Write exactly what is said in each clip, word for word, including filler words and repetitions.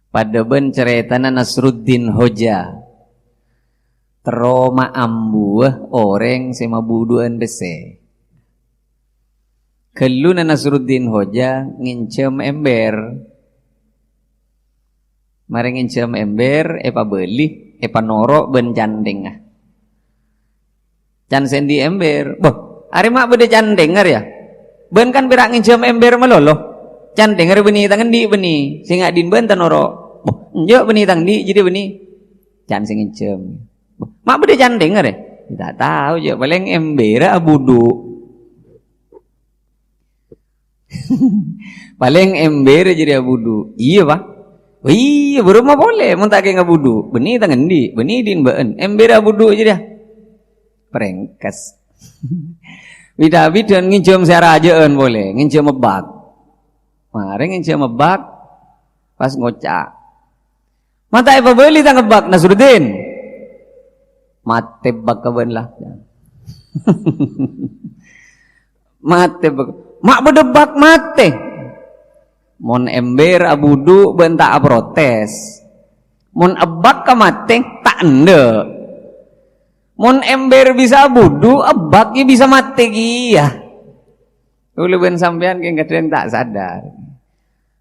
Padâ bân carètana Nasruddin Hoja. Terro maambuwâ orèng sè mabudhu'ân pèssè. Ghâlluna Nasruddin Hoja ngènjhâm ember. Marè ngènjhâm ember, èpabâli, èpanoro' bân canthèngnga. Can sè andi' ember? Boh, arè ma' bâdâ canthèngnga rèya. Bân kan pèra' ngènjhâm ember malolo. Canthèngnga rèya bânnè tang andi' bânnè. Sè nga'din bân tanoro'. Boh, enjâ' bânnè tang andi' jârèya bânnè. Can sè ngènjhâm. Boh, ma' bâdâ canthèngnga rèya? Ta' tao, jâ'. Palèng embera abudhu'. Palèng embera jârèya abudhu'. Iyâ, Pa'. Oh, iyâ, bârâmma polè mon ta' kèng abudhu'. Bânnè tang andi', bânnè din bâ'ân. Embera abudhu' jârèya. Prèngkes. Bidhâ-bidhâ ngènjhâm sè arajâ'ân polè, ngènjhâm ebbak. Marè ngènjhâm ebbak, pas ngoca', "Ma' ta' èpabâli tang ebbak, Nasruddin?" "Matè ebbak ka bâ'ân la." Matè ebbak. Ma' bâdâ ebbak matè. Mon ember abudhu' bân ta' aprotes. Mon ebbak ka matè, ta' endâ'. Mon ember bisa abudhu', ebbak ya bisa matè kèya. Kaulâ bân sampèyan kèng kadhâng ta' sadar.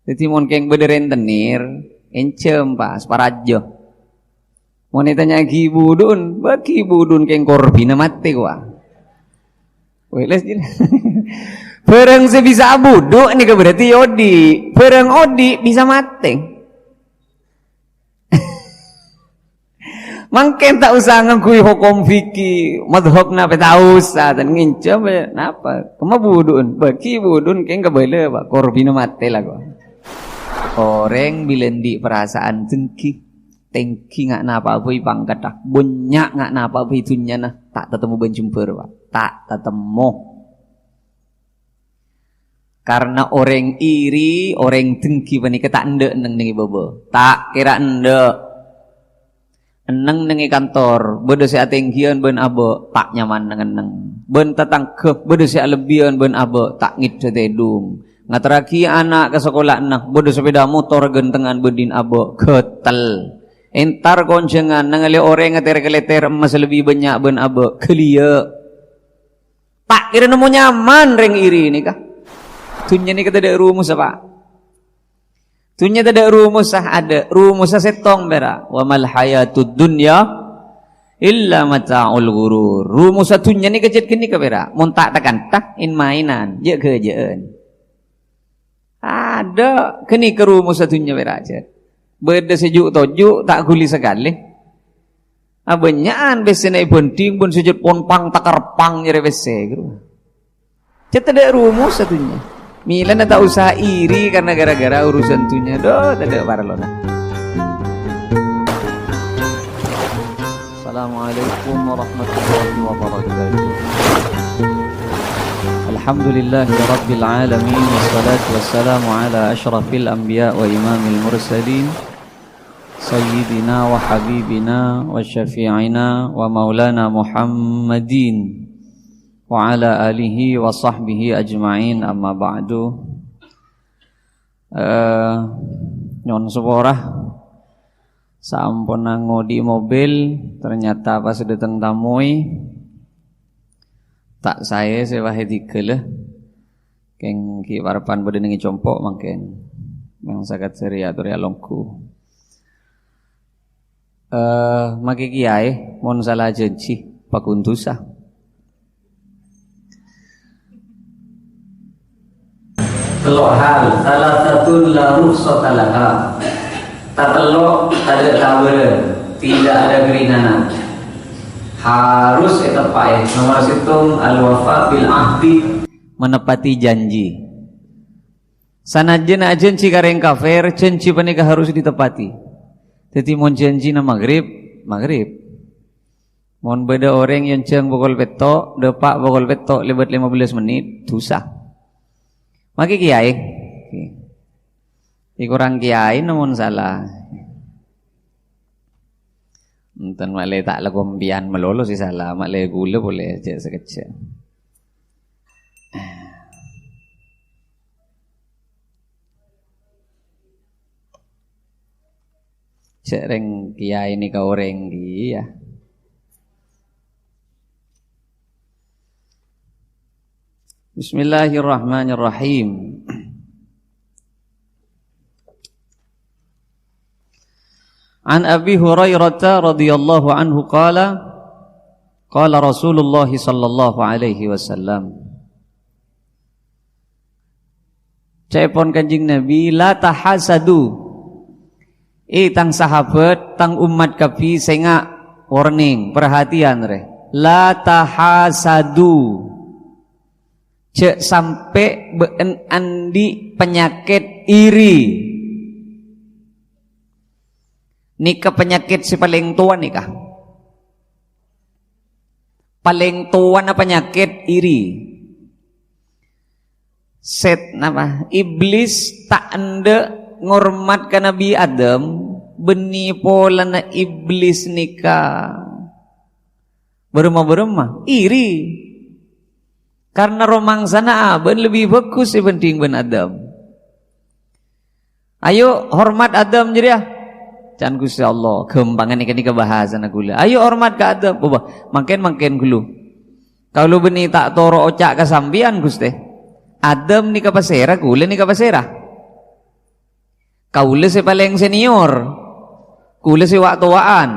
Dhâddhi mon kèng bâdâ rentenir, ènjhâm, Pa', saparaja. Mon ètanya'aghi budhu'en, bâgi budhu'en kèng korbhina matè, kowa. Weh, les, jin. Bârâng sè bisa abudhu' nèka berarti odi'. Bârâng odi' bisa matè. Mangkèn ta' osa ngangghuy hokom fikih, madhâbna pè ta' osa, tan ngènjhâm, ya, napa? Kemma budhu'en, bâgi budhu'en kèng kabâlâ, Pa', korbhina matè la, kowa. Orèng bilâ andi' parasaan dengki, tèngghi nga' napa bhâi pangkaddhâ, bânnya' nga' napa bhâi dhunnyana, ta' tatemmo bân jembhâr, Pa'. Ta' tatemmo. Karna orèng iri, orèng dengki panèka ta' endâ' enneng neng è bâbâ. Ta' kèra endâ'. Enneng neng è kantor, bâdâ sè atènggiyân bân abâ', ta' nyaman neng-enneng. Bân tatangghâ, bâdâ sè alebbiyân bân abâ', ta' ngèddhâ tèdung. Ngaterraghi ana' ka sakola'na, bâdâ sepèda motor ghântengan bân din abâ', ghâtel. Entar konjhângan, nangalè orèng atèr-kalètèr emmas lebbi bânnya' bân abâ', ghâliyâ'. Ta' kèra nemmo nyaman rèng iri nèka. Dhunnya nèka tadâ' rumossa, Pa'. Dhunnya tadâ' rumossa, adâ' rumossa sèttong pèra'. "Wa mal hayatud dunya illa mata'ul ghurur." Rumossa dhunnya nèka cè' ghânèka pèra'. Mon ta' tha-kantha, en-maènan, jâ'-ghâjâ'ân. Adâ', ghânèka rumossa dhunnya pèra' jâ. Bâdâ sè ju'-toju' ta' ghuli sakalè. Abânnya'an pèssèna èbhândhing bân sè jhât ponpang takarpang nyarè pèssè, ghuru. Cè' tadâ' rumossa dhunnya. Mèlana ta' osa iri karna ghârâ-ghârâ urusan dhunnya. Dhu, tadâ' parlona. Assalamualaikum warahmatullahi wabarakatuh. Alhamdulillahi rabbil alamin, wassalatu wassalamu ala asyrafil anbiya wa imamil mursalin, sayyidina wa habibina wa syafi'ina wa maulana Muhammadin wa ala alihi wa sahbihi ajma'in, amma ba'du. Eh, nyo'on sapora. Saamponna ngodhi'i mobil, ternyata pas dâteng tamoy, ta' saè sè wahè dhigâlâ. Kèng ghi' parappa'na bâdâ neng è compo' mangkèn. Mèng sakat sè rèya torè alongghu. Eh, makè kiyaè, mon sala jhânjhi, paghun dhusa. Tello' hal, salasatun la rukhsata laha. Tatello' tadâ' kabâlâ, tidak ada keringanan. Harus èteppa'è. Nomor sèttong, al-wafa bil ahdi. Menepati janji. Sanajjhâna ajhânjhi ka rèng kafir, jhânjhi panèka harus ditepati. Dhâddhi, mon jhânjhina maghrib, maghrib. Mon bâdâ orèng èyonjhâng pokol pètto', dâpa' pokol pètto' lèbât lèma bellâs mennit, dhusa. Makè kiyaè. Èkorang kiyaèna mon sala. Enten malè ta' lakompèyan malolo sè sala, malè kaulâ polè jhâ' sakejjhâ'. Cè' rèng kiyaè nèka orèng kèya. Bismillahirrahmanirrahim. An Abi Hurairah radhiyallahu anhu qala, qala Rasulullah sallallahu alaihi wasallam. Ca'èpon Kanjeng Nabi, "La tahasadu." Eh, tang sahabat, tang ommat kabbhi, sènga', warning, perhatian, rè. "La tahasadu." Jhâ' sampè' bâ'en andi' panyakèt iri. Nèka panyakèt sè palèng towa nèka. Palèng towana panyakèt iri. Sèt-, napa? Iblis ta' endâ' ngormat ka Nabi Adam, bânnè polana Iblis nèka bârâmma-bârâmma? Iri. Karna romangsana abâ'na lebbi bhâghus èbhândhing bân Adam. "Ayo hormat Adam jârèya," can Ghustè Allah. Ghâmpangan nèka-nèka bhâsana ghulâ. "Ayo hormat ka Adam." Bâbâ, mangkèn-mangkèn ghâllu. Kaulâ bânnè ta' toro' oca' ka sampèyan, Ghustè. Adam nèka pasèra, ghulâ nèka pasèra? Kaulâ sè palèng senior. Ghulâ sè wa'-towa'an.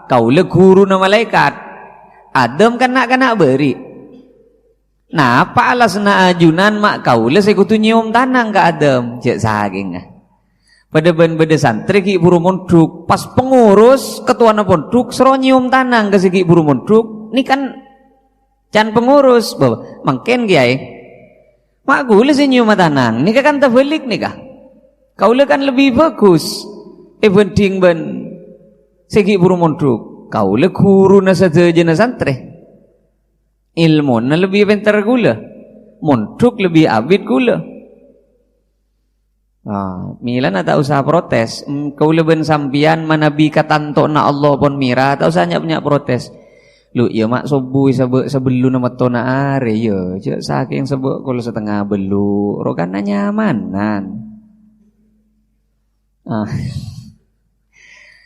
Kaulâ ghuruna malaèkat. Adam kan na'-kana' bâri'. Napa alasna ajunan ma' kaulâ sè kodhu nyèyom tanang ka Adam? Jhâ' sakènga. Padâ bân bâdâ santrè ghi' bhuru mondhuk, pas pengurus, kettowana pondhuk, soro nyèyom tanang ka sè ghi' bhuru mondhuk, nèka can pengurus, bâbâ, mangkèn kèyaè. Ma' kaulâ sè nyèyoma tanang, nèka kan tabhâlik nèka. Kaulâ kan lebbi bhâghus èbhândhing bân sè ghi' bhuru mondhuk. Kaulâ ghuruna sadhâjâna santrè. Èlmona lebbi pènter ghulâ. Mondhuk lebbi abit ghulâ. Ah, mèlana ta' osa protes. Em, kaulâ bân sampèyan manabi katantowanna Allah pon mèra, ta' osa nya'-nya' protes. "Lu, iyâ, ma' sobbhu sabâ'-, sabellunna mettona arè, iyâ. Jhâ' sakèng sabâ' kol satengnga bellu', rokanna nyamanan." Ah.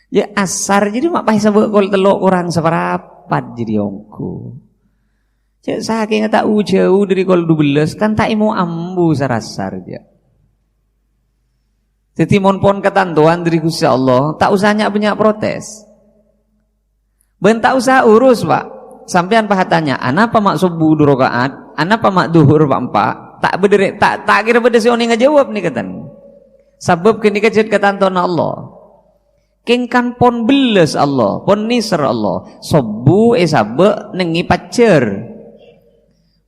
Jhâ' asar jârèya ma' pas sabâ' kol tello' korang saparapat jârèya ongghu. Jhâ' sakènga ta' u-jhâu dâri kol dubellâs, kan ta' èmo ambu sar-asar, jhâ'. Dhâddhi, mon pon katantowan dâri Ghustè Allah, ta' osa nya'-bânnya' protes. Bân ta' osa urus, Pak. Sampèyan pas atanya, "Anapa ma' sobbhu du raka'at? Anapa ma' dhuhur pa'-empa'?" Ta' bâdâ rè-, ta', ta' kèra bâdâ sè onèng ajâwâb nèka, ten. Sabâb ghânèka jhât katantowanna Allah. Kèng kan pon bellâs Allah, pon nèser Allah. Sobbhu èsabâ' nèngè pajhâr.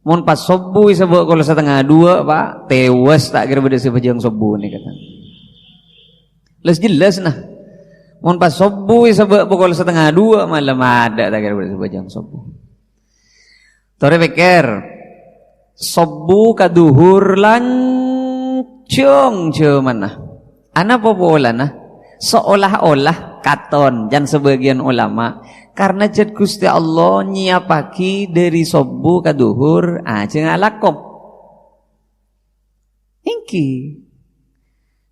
Mon pas sobbhu èsabâ' kol satengnga duwâ', Pak, tèwas ta' kèra bâdâ sè bhâjâng sobbhu nèka, ten. Lès-jellâs, nah. Mon pas sobbhu èsabâ' pokol satengnga duwâ' malem, adâ' ta' kèra bâdâ sè bhâjâng sobbhu. Torè pèkkèr, sobbhu ka dhuhur lanjhâng jhâmanna. Anapa polana? Saolah-olah katon, can sabâgiyân olama, karna jhât Ghustè Allah nyèyappaghi dâri sobbhu ka dhuhur ajhânga alako. Èngghi.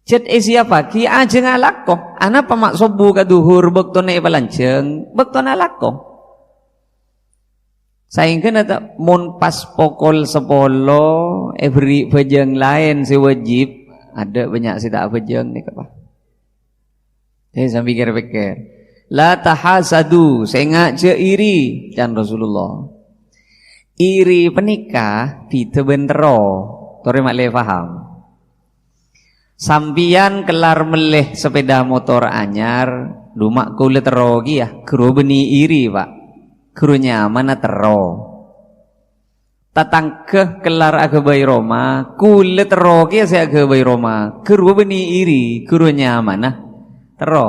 Jhât èsèyappaghi ajhânga alako. Anapa ma' sobbhu ka dhuhur bâktona èpalanjhâng, bâktona alako. Saèngghâna ta-, mon pas pokol sapolo èberri' bhâjâng laèn sè wajib, adâ' bânnya' sè ta' abhâjâng nèka, Pak. Eh, sambi kèr-pèkkèr. "La tahasadu, sènga' jhâ' iri," can Rasulullah. Iri panèka bhidhâ bân terro. Torè ma'lè paham. Sampèyan kellar mellè sepèda motor anyar, "Dhu, ma' kaulâ terro kèya, ghâruwa bânnè iri, Pak. Ghâruwa nyamana terro." Tatangghâ kellar aghâbây roma, "Kaulâ terro kèya sè aghâbây roma, ghâruwa bânnè iri, ghâruwa nyamana terro."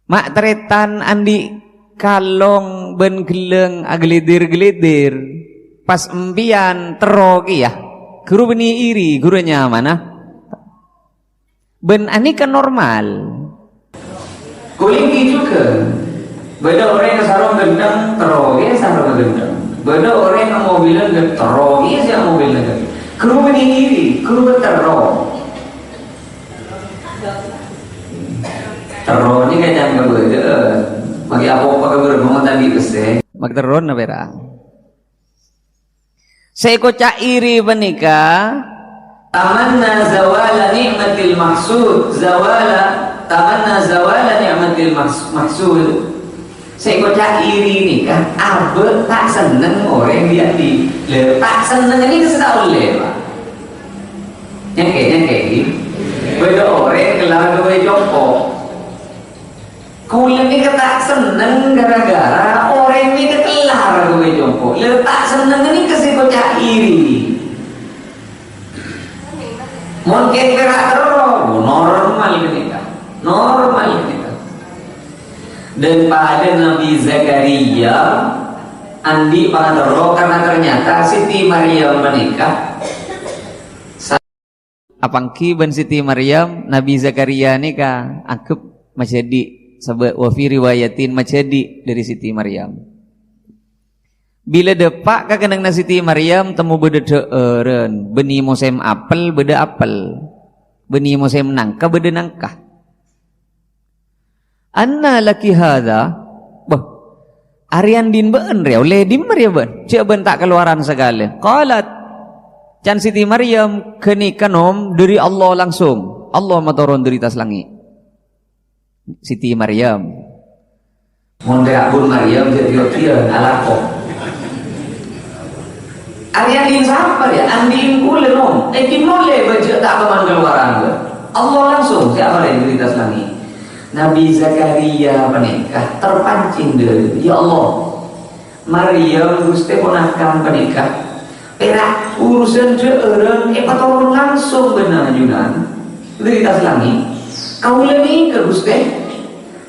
Ma' tarètan andi' kalong bân ghellâng aghâlèdhir-ghâlèdhir, pas empèyan terro kèya, ghâruwa bânnè iri, ghâruwa nyamana. Bân anèka normal. Kulâ èngghi jhughân. Bâdâ orèng sarong ghântheng, terro kèya sarong ghântheng. Bâdâ orèng amobilan ghân-, terro kèya sè amobilan ghân-, ghâruwa bânnè iri, ghâruwa terro. Terro nèka can kabâdâ'ân. Maghi apopa kabâr bângon tadâ' pèssè. Maghi terro napa, ra? Sè èkoca' iri panèka, tamanna zawala ni'matil mahsud, zawala, tamanna zawala ni'matil mahs-, mahsud. Sè èkoca' iri nèka, abâ' ta' senneng orèng dhi'-andhi'. Lha, ta' senneng nèka sè ta' ollè, Pak. Nyangkè, nyangkè, ghi. Bâdâ orèng kellar ghâbây compo'. Kaulâ nèka ta' senneng gara-gara orèng nèka kellar ghâbây compo'. Lha, ta' senneng nèka sè èkoca' iri. Mon kèng pèra' terro, normal ghânèka. Normal ghânèka. Dan padâ Nabi Zakaria andi' pangaterro karena ternyata Siti Maryam panèka sa-, apangghi bân Siti Maryam, Nabi Zakaria nèka anggep majhâdhi', sabâ' wa fi riwayatin majhâdhi' dâri Siti Maryam. Bilâ dâpa' ka kennengnganna Siti Maryam, temmo bâdâ dhâ'ârân, bânnè mosèm apel, bâdâ apel. Bânnè mosèm nangka, bâdâ nangka. "Anna laki hadza?" Bâh, arèya andi'na bâ'na rèya? Ollè dimma rèya bâ'na? Jhâ' bâ'na ta' kalowaran sakalè. Qalat, can Siti Maryam, "Ghânèka, Nom, dâri Allah langsung. Allah matoron dâri attas langngè'." Siti Maryam. Mon pèra' bun Maryam jhâ' dhiyo-dhiyo alako. Arèya andi'na sapa rèya? Andi'na kaulâ, Nom. Èngghi molè bâjâ ta' toman kalowaran, bâ. Allah langsung sè aparèng dâri attas langngè'. Nabi Zakaria panèka terpancing dâri, "Ya Allah, Maryam, Ghustè, ponakan panèka pèra' urusan dhâ'ârân èpatoron langsung bân ajunan dâri attas langngè'. Kaulâ nèka, Ghustè,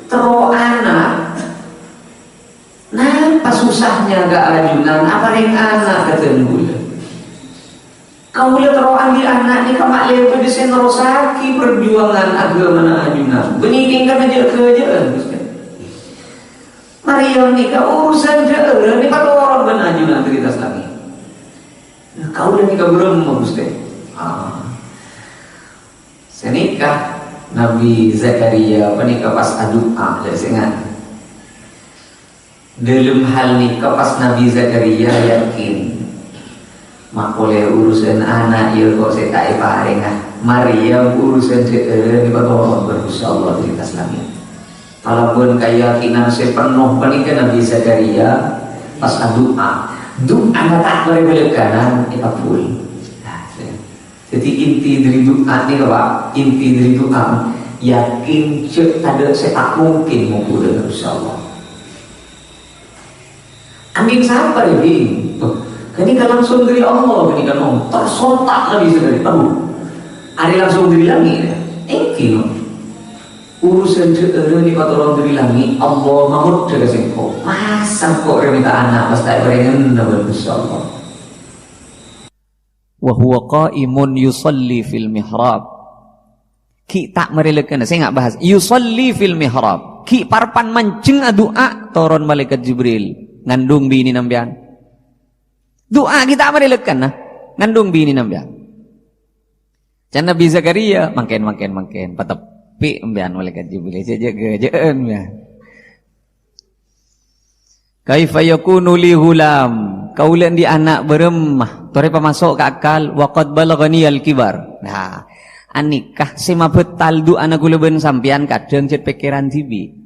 terro ana'. Napa susahnya ka ajunan aparèng ana' ka dhân kaulâ? Kaulâ terro andi' ana' nèka ma' lè bâdâ sè nerrossaghi parjuwangan aghâmana ajunan. Bânnè kèng kana jhâ'-ghâjâ'ân, Ghustè. Maryam nèka urusan dhâ'ârân èpatoron bân ajunan dâri attas langngè'. Kaulâ nèka bârâmma, Ghustè?" Ah. Sanèka Nabi Zakaria panèka pas adu'a, jhâ' sènga'. Dâlem hal nèka pas Nabi Zakaria yakin, ma' polè urusan ana' iyâ kok sè ta' èparènga. Maryam urusan dhâ'ârân èpatoron bân Ghustè Allah dâri attas langngè'. Kalabân kayakinan sè penno panèka Nabi Zakaria pas adu'a. Du'ana ta' marè bâlâkkanan èkabul. Nah, Jadi inti dari du'a ni apa? Inti dari du'a yakin cek ada sè ta' mungkin monggu dengan Gusti Allah. Amin sapa ya, Bi? Tuh, kan ini kan langsung dari Allah, ini kan, oh, tersontak Nabi sekali. Aduh, ada langsung dari langit ya? Enggak, no. Urusan cek ada ni patoron dari langit, Allah mamut dari sengko. Masa kok dia minta anak, pas tak berengen, Gusti Allah. "Wa huwa qa'imun yusalli fil mihrab." Ghi' ta' marè lèkèna, sènga' bahas. "Yusalli fil mihrab." Ghi' parappa'na manjeng adu'a, toron Malaèkat Jibril. Ngandung binèna sampèyan. Du'a ghi' ta' marè lèkèna, ngandung binèna sampèyan. Can Nabi Zakaria, "Mangkèn, mangkèn, mangkèn." Pateppi' sampèyan Malaèkat Jibril. Jhâ', jhâ', jhâ', jhâ', sampèyan. "Kaifa yakunu li ghulam?" Kaulâ andi' ana' bârâmma? Torè pamaso' ka akal, "Wa qad balaghaniyal kibar." Nah, anèka sè mabhâtal du'ana kaulâ bân sampèyan kadhâng jhât pèkkèran dhibi'.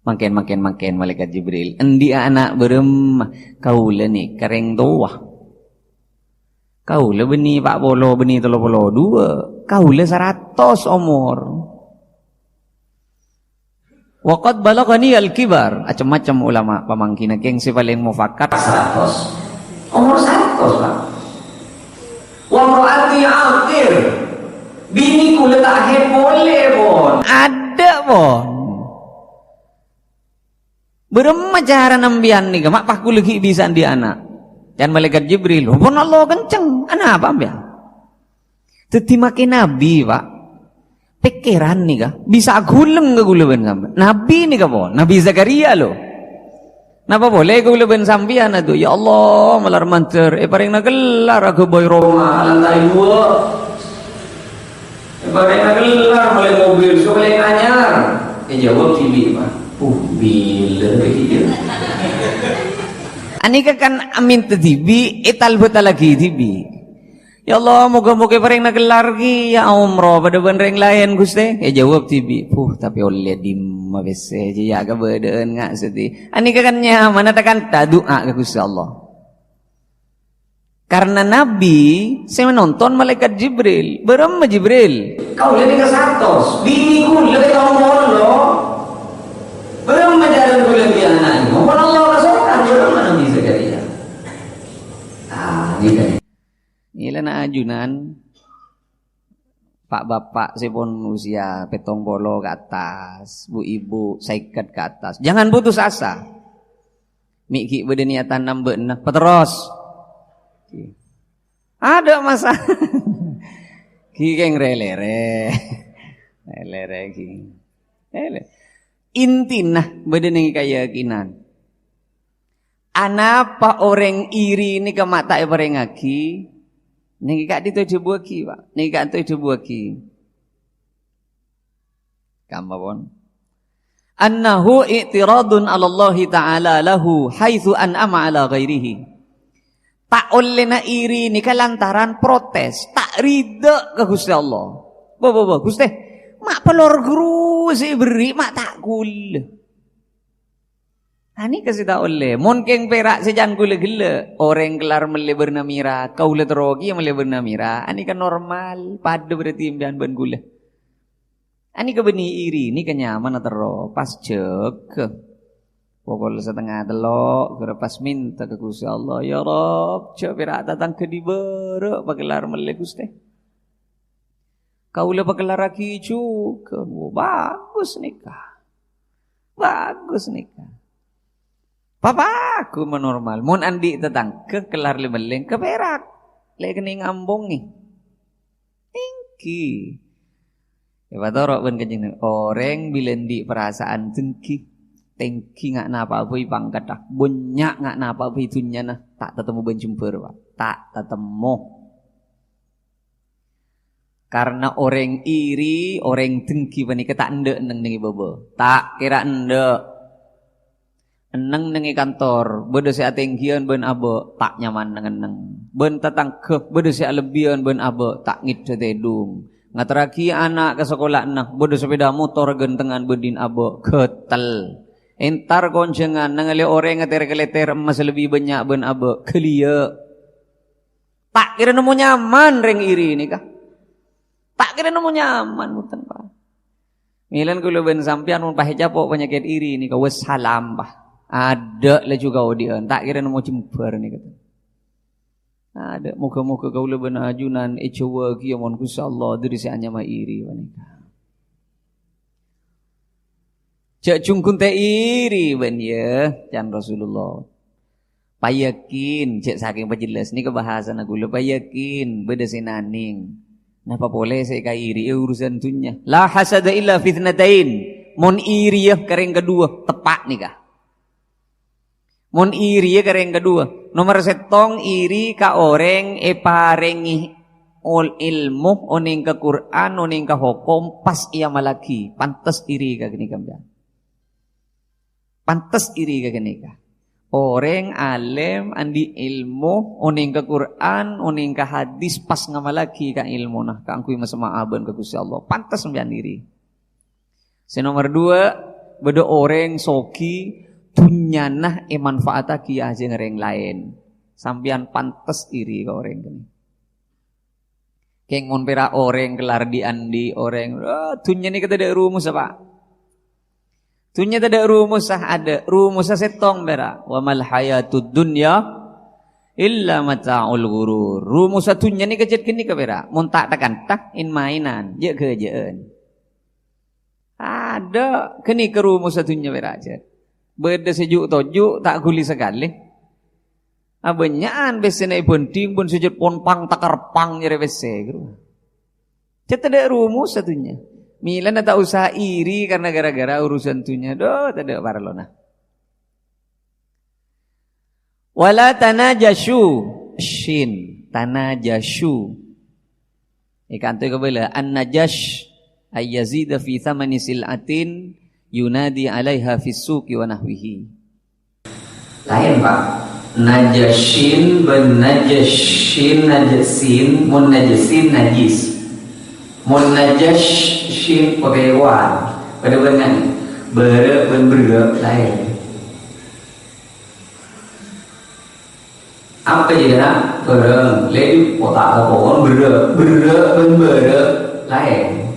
Mangkèn, mangkèn, mangkèn, Malaèkat Jibril. Andi' ana' bârâmma? Kaulâ nèka rèng towa. Kaulâ bânnè pa' polo, bânnè tello polo duwâ'. Kaulâ saratos omor. "Wa qad balaghaniyal kibar." Macem-macem ulama pamanggina, kèng sè palèng mufakat saratos. Omor saratos, Pak. "Wa imra'ati aqir." Binè kaulâ ta' haid polè, pon. Adâ', pon. "Bârâmma carana sampèyan nèka, ma' pas kaulâ ghi' bisa andi' ana'?" Can Malaèkat Jibril, "Pon Allah kenceng, anapa sampèyan?" Dhâddhi makè nabi, Pak. Pèkkèran nèka bisa aghuleng ka kaulâ bân sampèyan. Nabi nèka pon, Nabi Zakaria, lo. Napa polè kaulâ bân sampèyan, adu, ya Allah, malar mandhâr, èparèngana kellar aghâbây roma, lantai duwâ'. Èparèngana kellar bâli mobil, sokol Jawab dhibi', Pak. Uh, bilâ bâgiyâ. Anèka kan amènta dhibi', ètalbâtallaghi dhibi'. "Ya Allah, moga-moga parèngna kellar ghi, ya, umroh padâ bân rèng laèn, Ghustè." Èjawab dhibi', "Puh, tapè ollè dimma pèssè, jâ' kabâdâ'ân nga' sèdhi." Anèka kan nyamana ta-, kanta du'a ka Ghustè Allah. Karena Nabi sè nonton malaikat Jibril. Bârâmma Jibril? Kaulâ nèka satos. Binè kaulâ nèka omor lo. Bârâmma jhârân kaulâ bi' ana' nèko? Mon Allah kasokan, bârâmma Nabi Zakaria? Ah, nèka. Ghilâ na' ajunan. Pa'-bapa' sè pon usia pèttong polo ka attas, bu-ibu sèket ka attas. Jangan putus asa. Mè' ghi' bâdâ niatan nambâ'na, paterros. Adâ' masa. Ghi' kèng rè-lèrè. Rè-lèrè ghi'. Rè-lè-, intina bâdâ nèng kayakinan. Anapa orèng iri nèka ma' ta' èparèngaghi? Nèng ka'dinto èdhâbuwâghi, Pak. Nèng ka'dinto èdhâbuwâghi. Kamma pon. Annahu i'tiradun 'ala Allahi ta'ala lahu haitsu an'ama 'ala ghairihi. Ta' ollèna iri nèka lantaran protes, ta' ridha ka Ghustè Allah. Bâ, bâ, bâ, Ghustè, ma' pelor ghuru sè èberri', ma' ta' kaulâ. Anèka sè ta' ollè. Mon kèng pèra' sè can kaulâ ghellâ', orèng kellar mellè bârna mèra, kaulâ terro kèya mellè bârna mèra, anèka normal, padâ berarti sampèyan bân kaulâ. Anèka bânnè iri, nèka nyamana terro, pas jâgâ. Pokol satengnga tello', ghârâ pas mènta ka Ghustè Allah, "Ya Rabb, jhâ' pèra' tatangghâ dibârâ' pakellar mellè, Ghustè." Kaulâ pakellarraghi jhughân. Wo, bagus nèka. Bagus nèka. Papagu ma' normal. Mon andi' tatangghâ kellar lè-mellèng ka pèra'. Lè kennèng ambongè. Èngghi. Èpatoro' bân Kanjeng Nabi. Orèng bilâ andi' parasaan dengki. Tèngghi nga' napa bhâi pangkaddhâ. Bânnya' nga' napa bhâi dhunnyana. Ta' tatemmo bân jembhâr, Pak. Ta' tatemmo. Karna orèng iri, orèng dengki panèka ta' endâ' enneng nèng è bâbâ. Ta' kèra endâ'. Enneng nèng è kantor, bâdâ sè atènggiyân bân abâ', ta' nyaman neng-enneng. Bân tatangghâ, bâdâ sè alebbiyân bân abâ', ta' ngèddhâ tèdung. Ngaterraghi ana' ka sakola'na, bâdâ sapèda motor ghântengan bân din abâ', ghâtel. Entar konjhângan, nangalè orèng atèr-kalètèr emmas lebbi bânnya' bân abâ', ghâliyâ'. Ta' kèra nemmo nyaman rèng iri nèka. Ta' kèra nemmo nyaman, bhunten, Pak. Mèlana kaulâ bân sampèyan mon pas ècapo' panyakèt iri nèka, wassalam, Pak. Adâ' laju kaodi'ân, ta' kèra nemmo jembhâr nèka. Adâ', moghâ-moghâ kaulâ bân ajunan èjhâuwâghi, mon Ghustè Allah, dâri sè anyama iri panèka. Jhâ' jhungghun ta' iri bâ'na, yâ, can Rasulullah. Payakin, jhâ' sakèng pajellas, nèka bhâsana kaulâ, payakin, bâdâ sè nanèng. Napa polè sè èkairi'i urusan dhunnya? La hasada illa fitnatain. Mon iri, yâ, ka rèng kaduwâ, teppa' nèka. Mon iri, yâ, ka rèng kaduwâ. Nomer sèttong, iri ka orèng èparèngè ol-, èlmo, onèng ka Qur'an, onèng ka hokom, pas èamallaghi. Pantes iri ka ghânèka, sampèyan. Pantes iri ka ghânèka. Orèng alèm, andi' èlmo, onèng ka Qur'an, onèng ka hadis, pas ngamallaghi ka èlmona, kaangghuy masemma'a bân ka Ghustè Allah. Pantes sampèyan iri. Sè nomer duwâ', bâdâ orèng soghi, dhunnyana èmanfaattaghi ajhângnga rèng laèn. Sampèyan pantes iri ka orèng ghânèka. Kèng mon pèra' orèng kellar dhi'-andhi', orèng, ah, dhunnya nèka tadâ' rumossa, Pak. Dhunnya tadâ' rumossa, adâ' rumossa sèttong pèra'. "Wa mal hayatud dunya illa mata'ul ghurur." Rumossa dhunnya nèka jhât ghânèka pèra'. Mon ta' tha-kantha, en-maènan, jhâ' ghâjâ'ân. Adâ', ghânèka rumossa dhunnya pèra' jhât. Bâdâ sè ju'-toju' ta' ghuli sakalè. Abânnya'an pèssèna èbhânḍhing bân sè jhât ponpang takarpang nyarè pèssè, ghuru. Jhât tadâ' rumossa dhunnya. Mèlana ta' osa iri karna ghârâ-ghârâ urusan dhunnya. Dhu, tadâ' parlona. Wala tanajasyu. Shin. Tanajasyu. Èkanto kabâlâ. An-najash. Ayyazida fi thamani sil'atin Yunadi alaiha fis suqi wa nahwihi. Laèn, Pak. Najasyin bân najasyin, najasyin, mon najasyin najis. Mon najasyin potèwan. Padâ bân ngan bârâ' bân berrâ' laèn. Apa jâriyâ, bârâng, lè, kota' ka pohon, berrâ', berrâ' bân bârâ' laèn.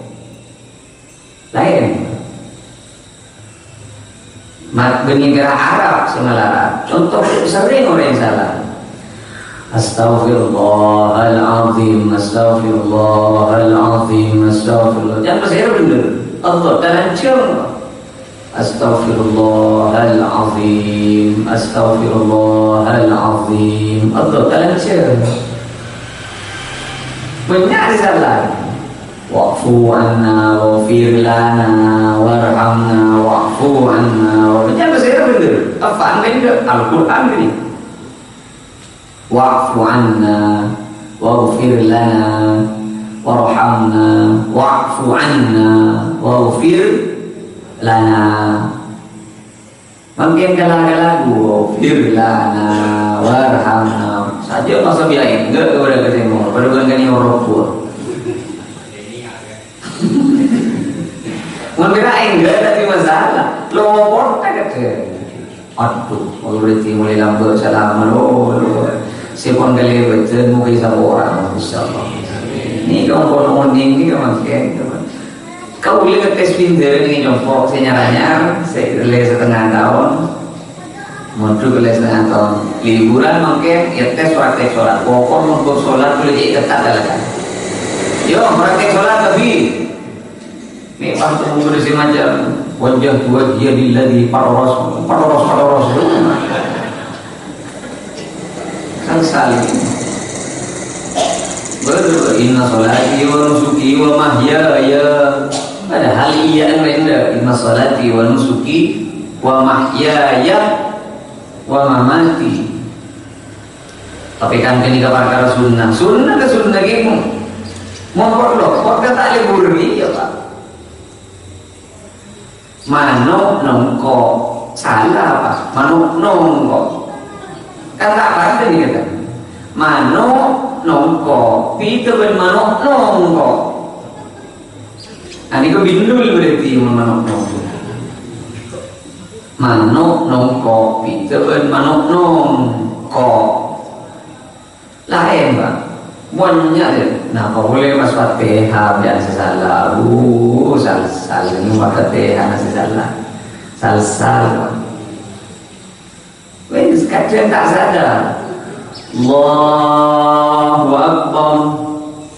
Laèn. Mat bânnè kèra Arab sè malarat. Conto, serrèng orèng sala. Astaghfirullahalazim, astaghfirullahalazim, astaghfirullah. Jhâ' pasèra bhendher. Allah, ta' lanjhâng. Astaghfirullahalazim, astaghfirullahalazim. Allah, ta' lanjhâng. Bânnya' sè sala. Wa'fu anna, waghfir lana, warhamna, wa'fu anna. Bânnya' pasèra bhendher. Apaan bhendher? Al-Qur'an ini. Wa'fu anna, waghfir lana, warhamna, wa'fu anna, waghfir lana. Mangkèn kala-kala, "Waghfir lana, warhamna." Sajjhâ masa biya' enggak ka bârâ' ka tèmor, padâ bân kani orobbhu. Mon kèra enggak tadâ' masalah. Lopot ta' kadhâng. Aduh, kalau rezeki mulai lambâ' salaman, oh, lo. Sè pon kalèbâdhân moghâ èsapora, insyaallah. Nèka pon onèng nèka mangkèn. Kaulâ ngetes pinter nèka compo' sè nyar-anyar, sè lè setengah taon. Mondhuk lè setengah taon. Liburan mangkèn, ya tes praktek sholat. Pokok mondhuk sholat, kulâ cè' ketat talaga. Yo, praktek sholat lebih. Nih, waktu guru sè maca, "Wajjahtu wajhiya lilladzi fataras, fataras, fataras." Kan saling. Betul, "Inna sholati wa nusuki wa mahyaya." Padahal iyâ kan bhender. "Inna sholati wa nusuki wa mahyaya wa mamati." Tapè kan ghânèka parkara sunnah. Sunnah ka sunnah ghi, mon. Mon lopot ka ta' lebur, iyâ, Pak. Mano' nongko'. Sala, Pak. Mano' nongko'. Kan ta' padâ nèka, kan? Mano' nongko'. Pitè bân mano' nongko'. Nah, nèka bindul berarti mon mano' nongko'. Mano' nongko', pitè bân mano' nongko'. Laèn, Pak. Mon nyarè, napa polè pas Fatihah, bân sè sala. Uh, sal-, sal-, nyoba Fatihah, sè sala. Sal-sal, Pak. Wis, kadhâng ta' sadar. Allahu Akbar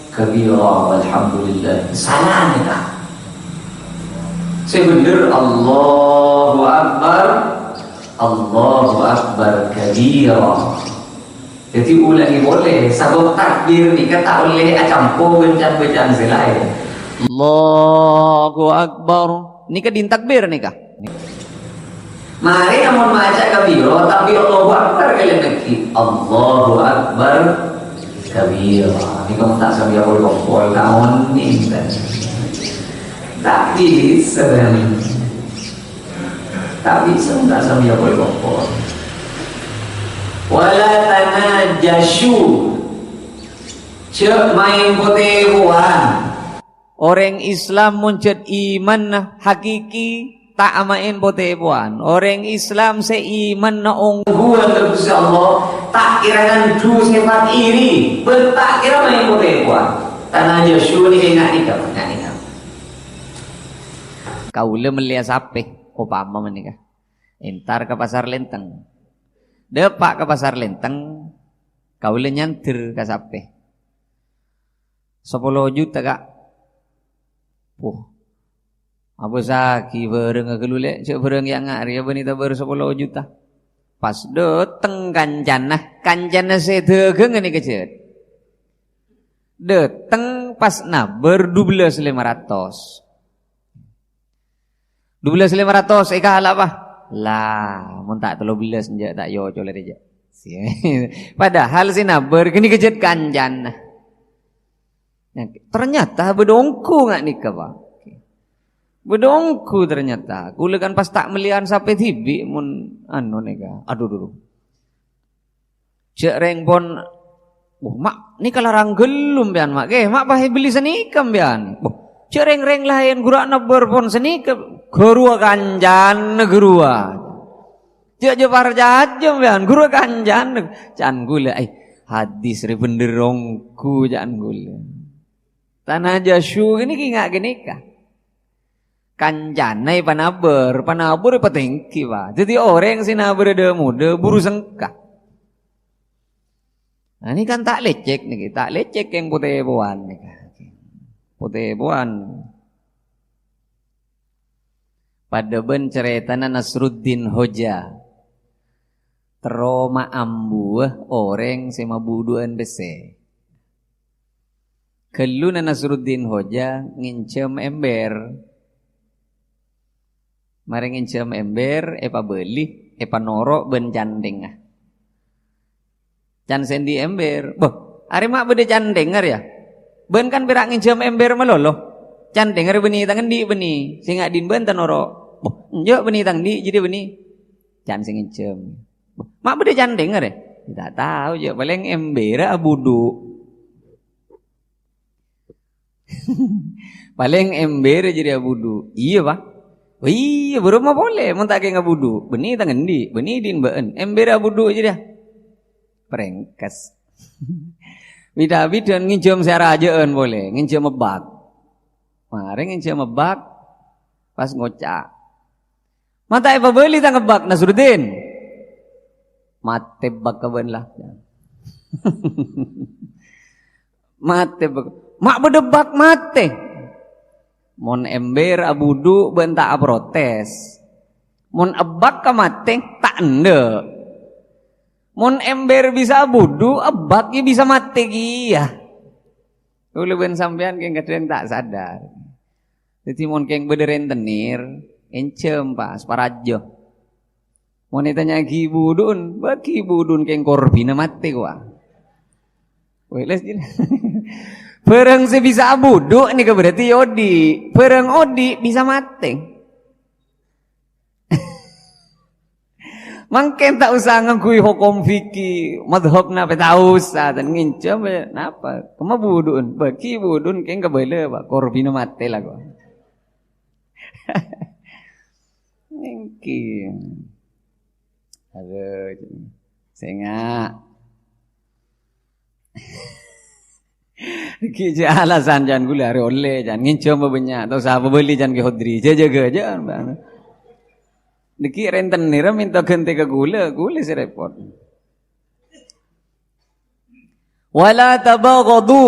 kabira, walhamdulillah. Sala nèka. Sè bhender, Allahu Akbar, Allahu Akbar kabira. Dhâddhi, ulangè polè, sabâb takbir nèka ta' ollè acampo bân can-bâcaan sè laèn. Allahu Akbar. Nèka dhin takbir nèka. Marè amon maca kabira, tapè Allahu Akbar kalèbât ghi. Allahu Akbar kabira. Nèka mon ta' sambi apol-kompol, ta' onèng, kan. Ta' bisa, kan. Ta' bisa mon ta' sambi apol-kompol. Wala tanajasyu. Jhâ' maèn potèpowan. Orèng Islam mon jhât imanna hakiki, ta' amaèn potèpowan. Orèng Islam sè imanna ongghuwân ka Ghustè Allah, ta' kèra ngandhu sèfat iri, bân ta' kèra maèn potèpowan. Tanajasyu nèka, ènga' nèka, ènga' nèka. Kaulâ mellèya sapè, opama panèka. Entar ka Pasar Lenteng. Dâpa' ka Pasar Lenteng, kaulâ nyander ka sapè. Sapolo juta, Ka'. Wah. Abâsaghi bhârângnga ghâllu, Lè', jhâ' bhârâng ya nga' rèya bânnè tabâr sapolo juta. Pas dâteng kancana, kancana sè dhâghângnga nèka jhât. Dâteng pas nabâr dubellâs lèma ratos. Dubellâs lèma ratos èkala, Pak. Lah, mon ta' tello bellâs, enjâ' ta' èocol rèya. Padahal sè nabâr ghânèka jhât kancana. Ternyata bâdâ ongghu nga' nèka, Pak. Padâ ongghu ternyata. Kaulâ kan pas ta' mellèyan sapè dhibi' mon anu nèka. Adhu, dhu, dhu. Jhâ' rèng pon, "Wah, Ma', nèka larang ghâllu empèyan, Ma', kè. Ma' pas èbelli sanèka empèyan." Wah, jhâ' rèng-rèng laèn ghuru nèbâr pon sanèka. Ghâruwa kancana ghâruwa. Jhâ', jhâ' parcajâ empèyan, ghâruwa kancana. Can kaulâ, "Ai, hadis rè bhendher ongghu," can kaulâ. Tana jasu ghânèka, nga' ghânèka. Kancana èpanabâr, panabâr èpatèngghi, Pa'. Dhâddhi orèng sè nabârâ dâ-modâ buru sengka. Nah, nèka kan ta' lècèk nèka, ta' lècèk kèng potè powan nèka. Potè powan. Padâ bân carètana Nasruddin Hoja. Terro maambuwâ orèng sè mabudhu'ân pèssè. Ghâlluna Nasruddin Hoja ngènjhâm ember. Marè ngènjhâm ember, èpabâli, èpanoro' bân canthèngnga. "Can sè andi' ember?" "Bâh, arè ma' bâdâ canthèngnga rèya? Bân kan pèra' ngènjhâm ember malolo. Canthèngnga rè bânnè tang andi' bânnè, sènga' dhin bân ta' noro'." "Bâh, enjâ' bânnè tang andi' jârèya bânnè." Can sè ngènjhâm. "Bâh, ma' bâdâ canthèngnga rè?" "Ta' tao, jâ', palèng embera abudhu'." Palèng embera jârèya abudhu'. "Iyâ, Pa'." "Oh iyâ, bârâmma polè mon ta' kèng abudhu'?" "Bânnè tang andi', bânnè dhin bâ'ân. Embera abudhu' jârèya." Prèngkes. Bidhâ-bidhâ'ân ngènjhâm sè arajâ'ân polè, ngènjhâm ebbak. Marè ngènjhâm ebbak, pas ngoca', "Ma' ta' èpabâli tang ebbak, Nasruddin?" "Matè ebbak ka bâ'ân la." "Matè ebbak." "Ma' bâdâ ebbak matè?" "Mon ember abudhu' bâ'ân ta' aprotes. Mon ebbak ka matè, ta' endâ'. Mon ember bisa abudhu', ebbak ya bisa matè kèya." Kaulâ bân sampèyan kèng kadhâng ta' sadar. Dhâddhi mon kèng bâdâ rèntenir, ènjhâm pas parajâ. Mon ètanya'aghi budhu'en, bâgi budhu'en kèng korbhina matè, kowa. Wèles, jin. Bhârâng sè bisa abudhu' nèka berarti ya odi'. Bhârâng odi' bisa matè. Mangkèn ta' osa ngangghuy hokom fikih, madhhab napa, ta' osa, dan ngènjhâm, ya, napa? Kemma budhu'en, bâgi budhu'en kèng kabâlâ, Pa', korbhina matè la, kowa. Èngghi. Aduh, sènga'. Ghi' jhâ' alasan, can, ghulâ arè ollè, can, ngènjhâm bânnya', ta' osa pabâli, can, Kè Hodri. Jhâ', jâgâ, jhâ', Bang. Nèkè rèntenèrra mènta ghântè ka ghulâ, ghulâ sè rèpot. "Wala tabaghadu."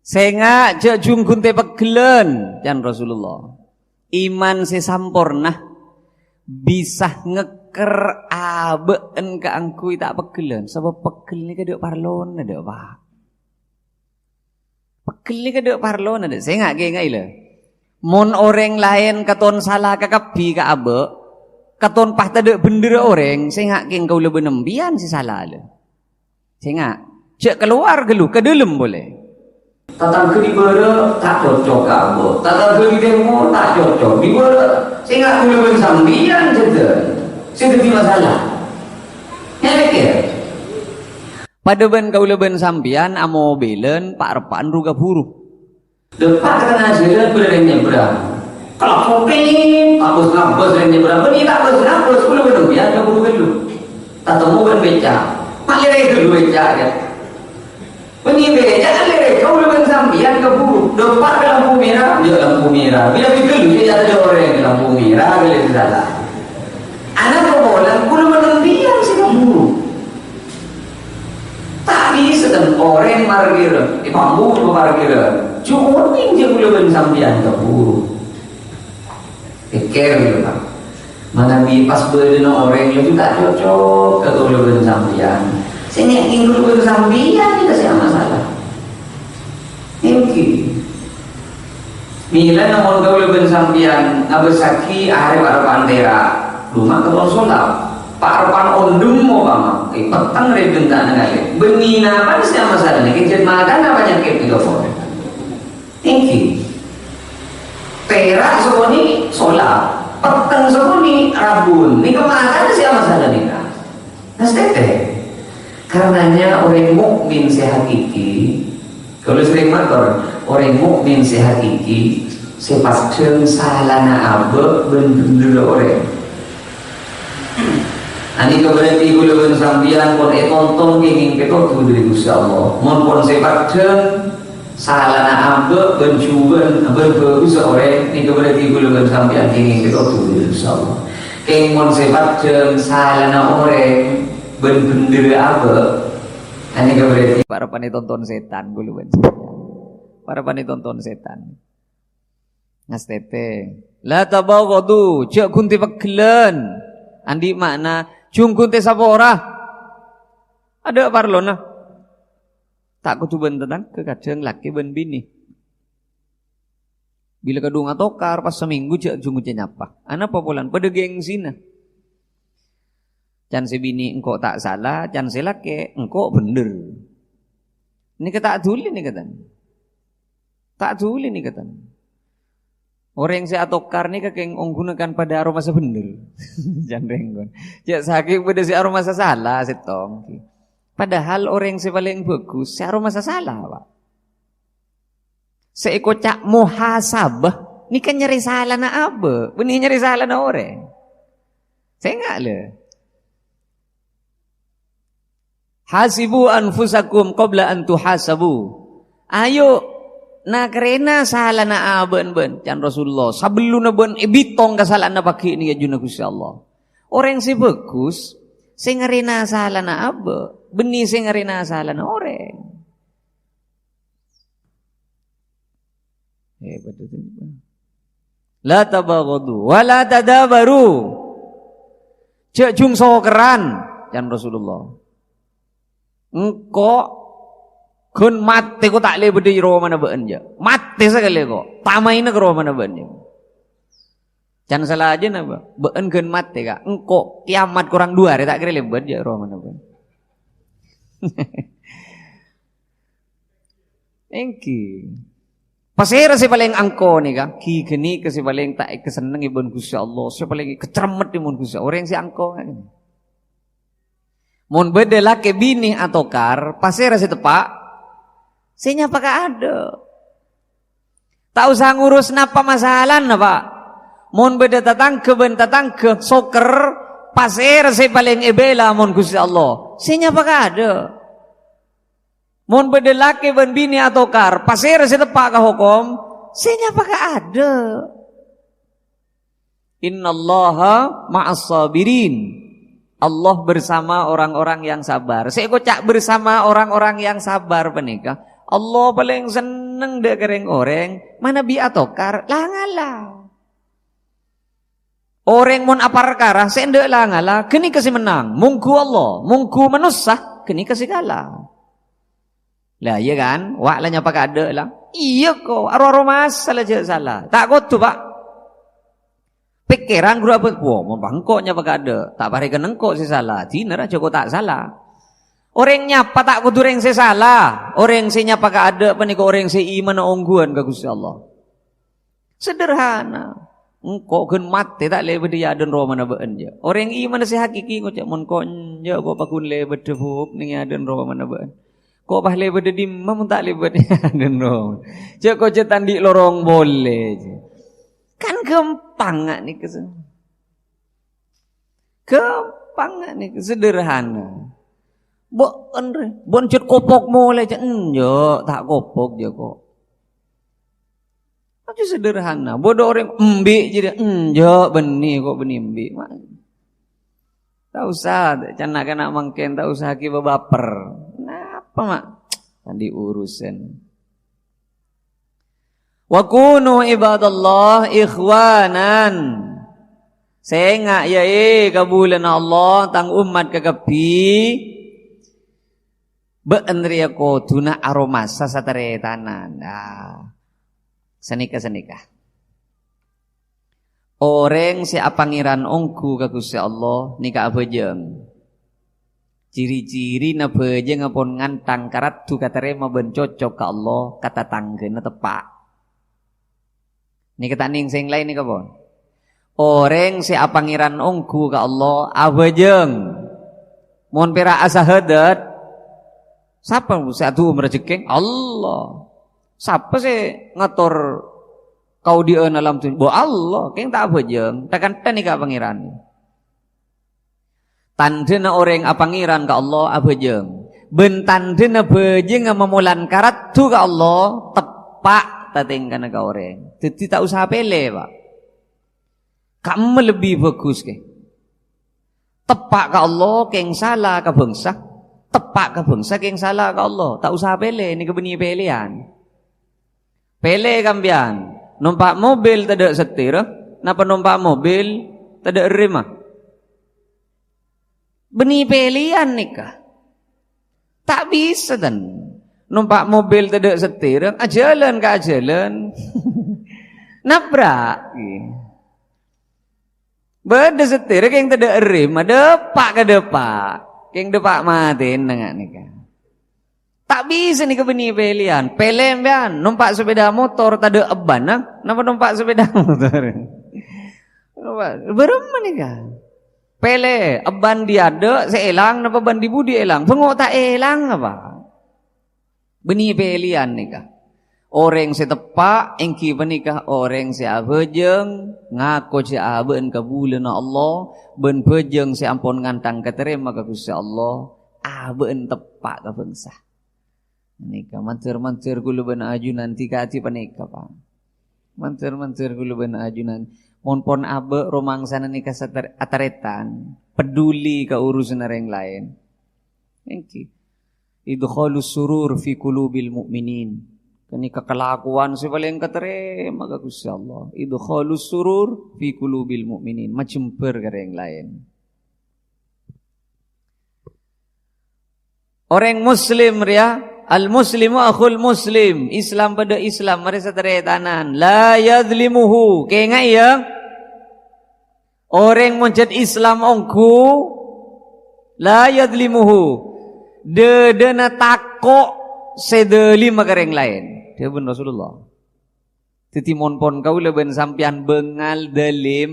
Sènga' jhâ' jhung ghun tè pegghellân, can Rasulullah. Iman sè samporna bisa ngèkkèr abâ'en kaangghuy ta' pegghellân, sabâb pegghel nèka dâ' parlona, dâ', Pa'. Pegghel nèka dâ' parlona, dâ'. Sènga' kèngèng, la. Mon orèng laèn katon sala kakabbhi ka abâ', katon pas tadâ' bhendherra orèng, sènga' kèng kaulâ bân empèyan sè sala, la. Sènga', jhâ' kalowar ghâllu, ka dâlem polè. Tatangghâ è bârâ' ta' cocok ka abâ', tatangghâ è tèmor ta' cocok, è bârâ' sènga' kaulâ bân sampèyan jâdhân sè dhâddhi masalah. Nyalèkè. Padâ bân kaulâ bân sampèyan amobilan pa'-reppa'an ru-kabhuru. Dâpa' ka tengnga jhâlân bâdâ rèng nyèbrang. Kalap sopèr, ta' bâs-ngabâs rèng nyèbrang. Bânnè ta' bâs-ngabâs, kaulâ bân sampèyan kabhuru ghâllu. Tatemmo bân bèca'. Ma' lèrè ghâllu bèca', yâ. Bânnè bèca' lèrè kaulâ bân sampèyan kabhuru. Dâpa' ka lampu mèra, yâ lampu mèra. Bilâ bi' ghâllu sè èyarèya orèng lampu mèra, ghâllu sè sala. Ana kaulâ, kaulâ bân sampèyan sè kabhuru. Ta' bisa, kan, orèng parkirân, èpamburu parkirân. Jhâ' onèng jhâ' kaulâ bân sampèyan kabhuru. Pèkkèr, yâ, Pa'. Manabi pas bâdâna orèng laju ta' cocok ka kaulâ bân sampèyan. Sè nyèngèng kaulâ bân sampèyan nèka sè amasalah. Èngghi. Mèlana mon kaulâ bân sampèyan ngabâssaghi arep-arepan tèra', dhumma katon solap. Pa'-repan ondhem opama, eh, petteng rèbun ta' nangalè. Bânnè napa sè amasalah nèka, jhât makana panyakèt nèka, Pa'? Èngghi. Pèra' sakonè' sola, petteng sakonè' rabbun. Nèka makana sè amasalah nèka. Nas tètè. Karenanya orèng mukmin sè hakiki, kaulâ serrèng mator, orèng mukmin sè hakiki, sè paddhâng salana abâ' bân bhendherra orèng. Anèka berarti kaulâ bân sampèyan pon ètonton kèngèng pètodhu dhâri Ghustè Allah. Mon pon sè paddhâng, salana abâ' bân jhubân, bân bhâghussa orèng, nèka berarti kaulâ bân sampèyan kèngèng pètodhu dhâri Ghustè Allah. Kèng mon sè paddhâng, salana orèng, bân bhendherra abâ', anèka berarti para panètonton sètan kaulâ bân sampèyan. Para panètonton sètan. Ngastètè. La tabaghadu, jhâ' ghun tè-pegghellan. Andi' ma'na, jhung ghun tè-sapora. Adâ' parlona. Ta' kodhu bân tatangghâ, kadhâng lakè bân binè. Bilâ kadhung atokar, pas samènggu jhâ' jhung-jhung nyapa. Anapa polana? Padâ ghengsina. Can sè binè engko' ta' sala, can sè lakè engko' bhendher. Nèka ta' dhuli nèka, tan. Ta' dhuli nèka, tan. Orèng sè atokar nèka kèng ongguna kan padâ aromasa bhendher. Can rèng kon. Jhâ' sakèng padâ sè aromasa sala sèttong. Padahal orèng sè palèng bhâghus, sè aromasa sala, Pak. Sè èkoca' muhasabah, nèka nyarè salana abâ', bânnè nyarè salana orèng. Sènga', lè. "Hasibu anfusakum qabla an tuhasabu." Ayo, nakarèna salana abâ' bân, can Rasulullah. Sabellunna bân èbitong kasala'anna paghi' nèka è ajunna Ghustè Allah. Orèng sè bhâghus, sè ngarèna salana abâ', bânnè sè ngarèna salana orèng. Eh, betul, betul. "La tabaghadu wa la tadabaru." Jhâ' jhung sokerran, can Rasulullah. Engko' ghun matè ko' ta' lè bâdâ è romana bâ'ân, jhâ'. Matè sakalè ko'. Tamaina ka romana bâ'ân, jhâ'. Can salajâna, Pak. Bâ'ân ghun matè, Ka'. Engko' kiamat korang du arè ta' kèra lèbât, jhâ', romana bâ'ân. Èngghi. Pasèra sè palèng angko nèka? Ghi ghânèka sè palèng ta' èkasennengngè bân Ghustè Allah, sè palèng èkacerremmèt bân Ghustè Allah. Orèng sè angko ngènè. Mon bâdâ lakè binè atokar, pasèra sè teppa'? Sè nyapa kaadâ'. Ta' osa ngurus napa masalana, Pak. Mon bâdâ tatangghâ bân tatangghâ soker, pasèra sè palèng èbhilâ mon Ghustè Allah? Sè nyapa kaadâ'. Mon bâdâ lakè bân binè atokar, pasèra sè teppa' ka hokom? Sè nyapa kaadâ'. "Innallaha ma'as sabirin." Allah bersama orang-orang yang sabar. Sè èkoca' bersama orang-orang yang sabar panèka, Allah palèng senneng dâ' ka rèng-orèng manabi atokar, la ngala. Orèng mon aparkara sè endâ' la ngala, ghânèka sè mennang. Mongghu Allah, mongghu manossa, ghânèka sè kala. Lah, iyâ kan? Wa' la nyapa kaadâ' la. Iyâ, ko'. Aro-aro masa la jhâ' sala. Ta' kodhu, Pak. Pèkkèran ghuru abâ', "Wah, mon bâ' engko' nyapa kaadâ', ta' parèkana engko' sè sala. Dinah ra jhâ' ko' ta' sala." Orèng nyapa ta' kodhu rèng sè sala. Orèng sè nyapa kaadâ' panèka orèng sè imanna ongghuwân ka Ghustè Allah. Sederhana. Engko' ghân matè ta' lè bâdâ è adâ'na romana bâ'ân, jhâ'. Orèng imanna sè hakiki ngoca', "Mon ko' enjâ' ko' paghun lè bâdâ bhuk nèng è adâ'na romana bâ'ân. Ko' pas lè bâdâ dimma mon ta' lè bâdâ è adâ'na roma. Jhâ' ko' jhâ' ta' andi' lorong polè, jhâ'." Kan ghâmpang, nga' nèka sè. Ghâmpang, nga' nèka sederhana. Bâ'ân rè, bâ'ân jhât kopok molè, jhâ', "Enjâ', ta' kopok, jhâ' ko'." Aja sederhana. Bâdâ orèng embi' jârèya, "Enjâ', bânnè ko' bânnè embi'." Ma-, ta' osa, can na'-kana' mangkèn, ta' osa ghibâ bâpèr. Napa, ma'? Kan andi' urusan. "Wa kunu ibadallah ikhwanan." Sènga', yâ, è, kabulâna Allah, tang ommat kakabbhi. Bâ'ân rèya kodhuna aromasa sataretanan. Nah, sanèka-sanèka. Orèng sè apangèran ongghu ka Ghustè Allah nèka abhâjâng. Ciri-cirina bhâjângnga pon ngantang ka raddhu katarèma bân cocok ka Allah, ka tatangghâna teppa'. Nèka ta' nèng sè laèn nèka pon. Orèng sè apangèran ongghu ka Allah, abhâjâng. Mon pèra' asahadat, sapa sè adu'um rajhekkè? Allah. Sapa sè ngator kaodi'ân alam dunnya? Bo Allah, kèng ta' abhâjâng. Ta' kantha nèka Pangèran. Tandhâna orèng apangèran ka Allah abhâjâng. Bân tandhâna bhâjângnga mamolan karaddu ka Allah, teppa' tatèngkana ka orèng. Dhâddhi ta' osa pèlè, Pak. Ka'emma lebbi bhâghus, kè. Teppa' ka Allah, kèng sala ka bhângsa. Teppa' ka bhângsa, kèng sala ka Allah. Ta' osa pèlè, nèka bânnè pèlèyan. Pèlè sampèyan, nompa' mobil tadâ' setirra, napa nompa' mobil tadâ' remma? Bânnè pèlèyan nèka. Ta' bisa, tan. Nompa' mobil tadâ' setirra, ajhâlân ka ajhâlân. Nabrak. Bâdâ setirra kèng tadâ' remma, dâpa' ka dâpa'. Kèng dâpa' matèna nga' nèka. Ta' bisa nèka bânnè pèlèyan. Pèlè sampèyan, nompa' sepeda motor tadâ' ebbhânna, napa nompa' sepeda motor? Nompa', bârâmma nèka? Pèlè, ebbhân dâri adâ' sè èlang, napa bhân dâri budi èlang? Bângo ta' èlang apa? Bânnè pèlèyan nèka. Orèng sè teppa' èngghi panèka orèng sè abhâjâng, ngako jhâ' abâ'na kabulâna Allah, bân bhâjâng sè ampon ngantang katarèma ka Ghustè Allah, abâ'na teppa' ka bhângsa. Nèka, mandhâr-mandhâr kaulâ bân ajunan dhika-dhika panèka, Pak. Mandhâr-mandhâr kaulâ bân ajunan. Mon pon abâ' romangsana nèka satar-, atarètan, peduli ka urusanna orèng laèn. Èngghi. Idkhalus surur fi qulubil mu'minin. Kènè' kalakowan sè palèng katarèma ka Ghustè Allah. Idkhalus surur fi qulubil mu'minin. Majembhâr ka orèng laèn. Orèng Muslim rèya, al-muslimu akhul muslim. Islam padâ Islam, marè satarètanan. La yadzlimuhu. Kèngaè, yâ. Orèng mon jhât Islam ongghu, la yadzlimuhu. Dâdâna tako' sè dzâlima ka orèng laèn. Dhâbuna Rasulullah. Dhâddhi mon pon kaulâ bân sampèyan bângal dâlim,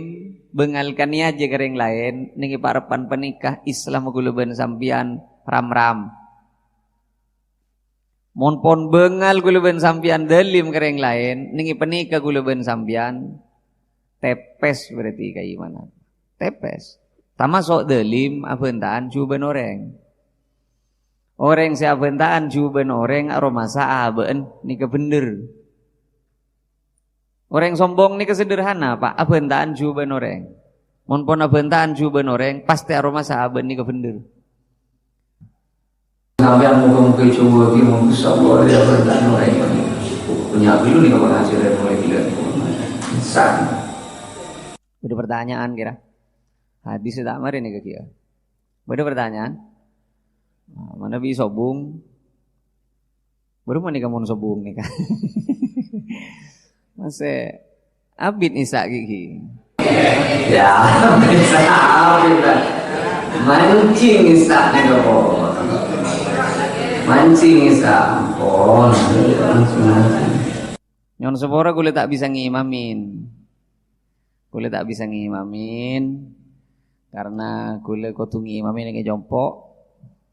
bângal kanèya jhâ' ka orèng laèn, nèng è parebbhân panèka Islam kaulâ bân sampèyan ram-ram. Mon pon bângal kaulâ bân sampèyan dâlim ka orèng laèn, nèng è panèka kaulâ bân sampèyan tèpès berarti kaimanan. Tèpès. Tamaso' dâlim abhânta'an jhubâ'ân orèng. Orèng sè abhânta'an jhubâ'ân orèng aromasa abâ'na nèka bhendher. Orèng sombong nèka sederhana, Pak, abhânta'an jhubâ'ân orèng. Mon pon abhânta'an jhubâ'ân orèng, pastè aromasa abâ'na nèka bhendher. Sampèyan moga-moga ècoba ghi, mon bisa Allah ya, abhânta'an orèng. Punya dulu nih, kapan hasilnya mulai gila. San. Bâdâ pertanyaan kira? Hadis ta' marè nèka kira. Bâdâ pertanyaan? Nah, manabi sobung? Bârâmma nèka mon sobung nèka? Masè abit Isa ghi. Ya, Isa abit, Pak. Mancing Isa nèka, Pak. Mancing Isa, Pak. Mancing, mancing. Nyo'on sapora kaulâ ta' bisa ngimamin. Kaulâ ta' bisa ngimamin, karna kaulâ kodhu ngimamin nèng è compo'.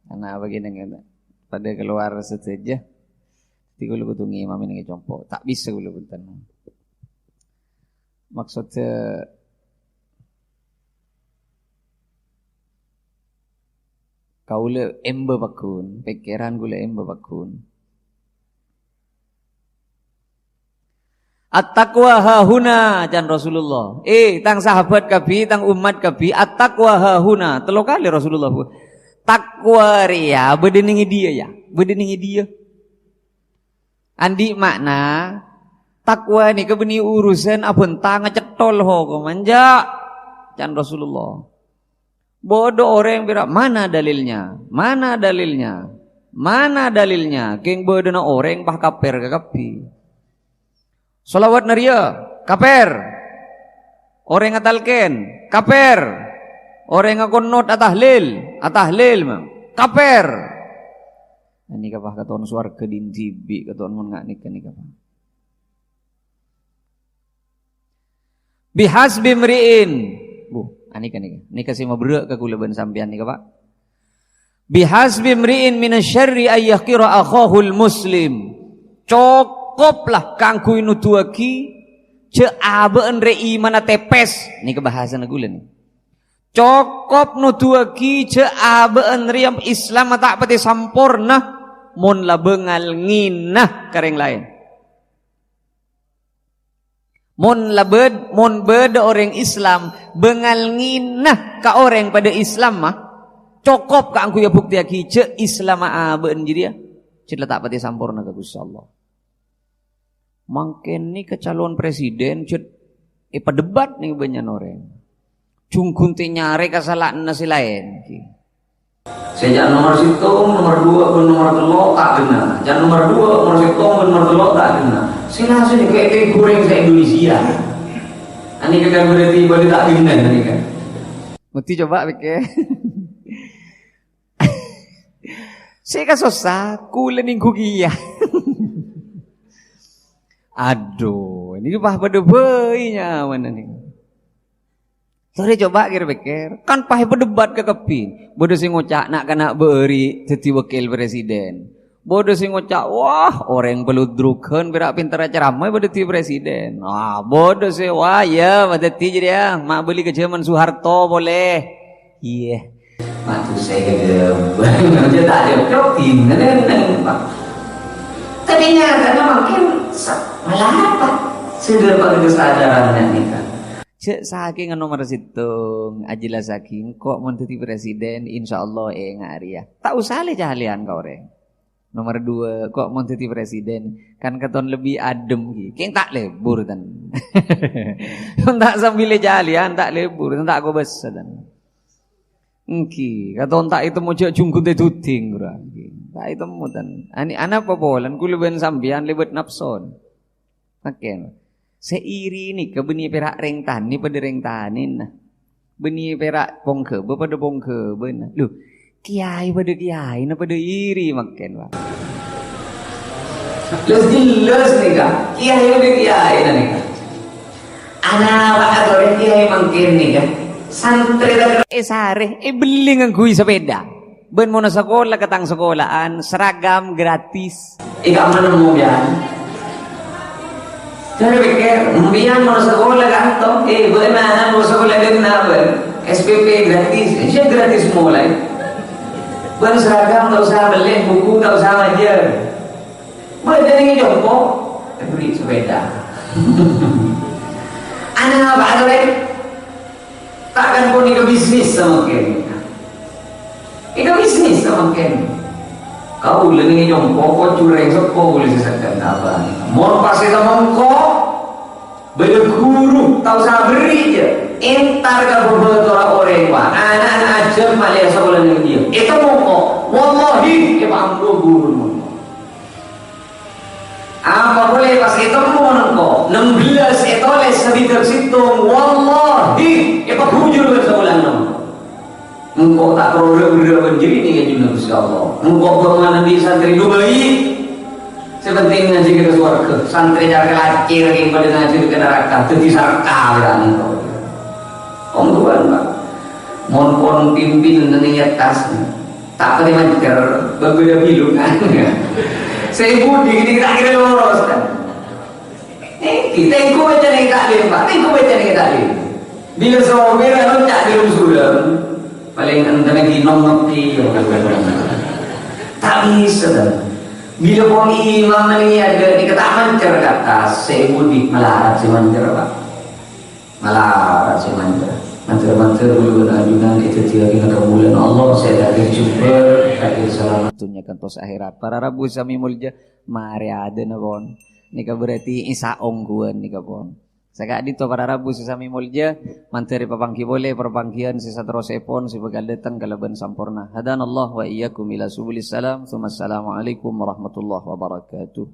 Karna bâgiyân nèng padâ kalowar sadhâjâ. Dhâddhi kaulâ kodhu ngimamin nèng è compo'. Ta' bisa kaulâ bhunten. Maksoddhâ kaulâ emba pagghun, pèkkèran kaulâ emba pagghun. "At-taqwa hahuna," can Rasulullah. "Eh, tang sahabat kabbhi, tang ummat kabbhi, at-taqwa hahuna." Tello kalè Rasulullah. Takwa rèya bâdâ nèng è dhiyâ, yâ? Bâdâ nèng è dhiyâ? Andi' ma'na, takwa nèka bânnè urusan abhânta ngacèttol hokomma, enjâ', can Rasulullah. Bâdâ orèng pèra', "Mana dalilnya? Mana dalilnya? Mana dalilnya?" Kèng bâdâna orèng pas kapèr kakabbhi. Shalawat nariyah, kapèr. Orèng atalkèn, kapèr. Orèng akonot atahlil, atahlil, ma-, kapèr. Nèka pas katon sowarghâ dhin dhibi', katon mon nga' nèka, nèka pas. Bihasbi mri'in. Bu, anèka nèka. Nèka sè maberrâ' ka kaulâ bân sampèyan nèka, Pak. Bihasbi mri'in minasyarri ayyahqira akhahul muslim. Cokop la kaangghuy noduwâghi jhâ' abâ'na rè imanna tèpès. Nèka bhâsana kaulâ nèka. Cokop noduwâghi jhâ' abâ'na rèya Islamma ta' patè samporna mon la bângal ngèna ka rèng laèn. Mon la bâd-, mon bâdâ orèng Islam bângal ngèna ka orèng padâ Islamma, cokop kaangghuy abuktèyaghi jhâ' Islamma abâ'na jârèya jhâ' la ta' patè samporna ka Ghustè Allah. Mangkèn nèka calon presiden jhât èpadebat nèng bânnya'na orèng. Jhungghun tè nyarè kasala'anna sè laèn, ghi. Sè jhâ' nomer sèttong, nomer duwâ', bân nomer tello' ta' ghenna. Jhâ' nomer duwâ', nomer sèttong, bân nomer tello' ta' ghenna. Sè la sè nèka ètè gorèng sa-Indonesia. Anèka kan berarti bâdâ ta' ghenna nèka. Mesti coba pèkkèr. Sè kasossa, kaulâ nèngghu kèya. Adhu, nèka pas padâ bhâi nyamana nèka. Torè coba kèr-pèkkèr, kan pas èpadebat kakabbhi. Bâdâ sè ngoca' na'-kana' bâri' dhâddhi wakil presiden. Bâdâ sè ngoca', "Wah, orèng paludrughân pèra' pènterra ceramah padâ dhâddhi presiden." Wah, bâdâ sè, "Wah, iyâ, padâ dhâddhi jârèya, ma' bâli ka jhâman Soeharto polè." Iyâ. Maksud saya ke jâ' ta' cocok, dinna neng, Pak. Tapi nyatana mangkèn sa-, malah apa? Sudah pakai kesadarannya nih, Pak. Jhâ' sakèng nomer sèttong, ajelasaghi, engko' mon dhâddhi presiden, insyaallah enga' rèya. Ta' osa lè-calèyan ka orèng. Nomer duwâ', ko' mon dhâddhi presiden, kan katon lebbi adhem, ghi. Kèng ta' lebur, ten. Mon ta' sambi lè-calèyan, ta' lebur, ten, ta' kobâsa, ten. Èngghi, katon ta' ètemmo jhâ' jhungghun tè duding, ora. Èngghi, ta' ètemmo, ten. Ani-, anapa polana kaulâ bân sampèyan lèbât napsona. Oke. Sè iri nèka bânnè pèra' rèng tanè padâ rèng tanèna. Bânnè pèra' pongghâbâ padâ pongghâbâna. Lho, kèyaè padâ kèyaèna padâ iri mangkèn, Pak. Jelas-jelas nèka, kèyaè padâ kèyaèna nèka. Ana' Pak atorè kèyaè mangkèn nèka. Santrè ta' kèra èsarè, èbelli ngangghuy sepeda. Bân mon sakola ka tang sakola'an, seragam gratis. È ka'emma nemmo, biyân? Jârèya pèkkèr, biyân mon sakola kanto, eh, bâ'na mon sakola ghenna, bân. S P P gratis, eh, sè gratis molaè. Bân seragam ta' osa mellè, buku ta' osa majâr. Bâ'na jârèya compo, èberri' sepeda. Ana' Pak atorè? Ta' kan ponèka bisnis samangkèn. Èka bisnis samangkèn. Kaulâ nèng nyompo ko' jhureng seppo kaulâ sè sakan abâ'. Mon pas ètemmo engko', bâdâ ghuru, ta' osa berri' jâ. Entar ka bâbâtorra orèng, wa. Ana'-ana' ajhâr malè sakola nèng jârèya. Ètemmo engko', wallahi, èpaambu ghuru mon. Apa polè pas ètemmo mon engko', nem bellâs ètolès sabidhâk sèttong, wallahi, èpaghujur bân sabulan nem. Engko' ta' terro râ-, râ-, bân jârèya nèng èjunna Ghustè Allah. Engko' bângana bi' santrè Dubai. Sè pentèng ngajhi ka sowarghâ. Santrè cara kalacèr kèng padâ ngajhi ka naraka. Dhâddhi sarka bhârâng engko'. Om tuan, Pak. Mon pon pimpin nèng attas. Ta' patè mancer, bâbârâ bilungan. Sè budi nèng ta' kèra loros, kan? Eh, kita engko' bâca nèng taklim, Pak. Engko' bâca nèng taklim. Bilâ sopir, anu, ca'na ghellem surem. Palèng enten ghi' nongok, iyâ. Ta' bisa, kan? Bilâ pon imam nèng iyâ, nèng ta' mancer ka attas. Sè budi malarat sè mancer, Pak. Malarat sè mancer. Mancer-mancer kaulâ bân ajunan èdhâddhiyâghi kabulân Allah sè lahir jubâr, lahir salamet. Dhunnya kantos akhèrat. Para rabu sami molja, marè adâna pon. Nèka berarti isa ongghuwân nèka pon. Saka'dinto para rabu sè sami molja, mandhâr èpapangghi polè parpangghiyân sè saterrossèpon sè bhâkal dâteng kalabân samporna. Hadanallah wa iyyakum ila subulis salam. Tsummassalamualaikum warahmatullahi wabarakatuh.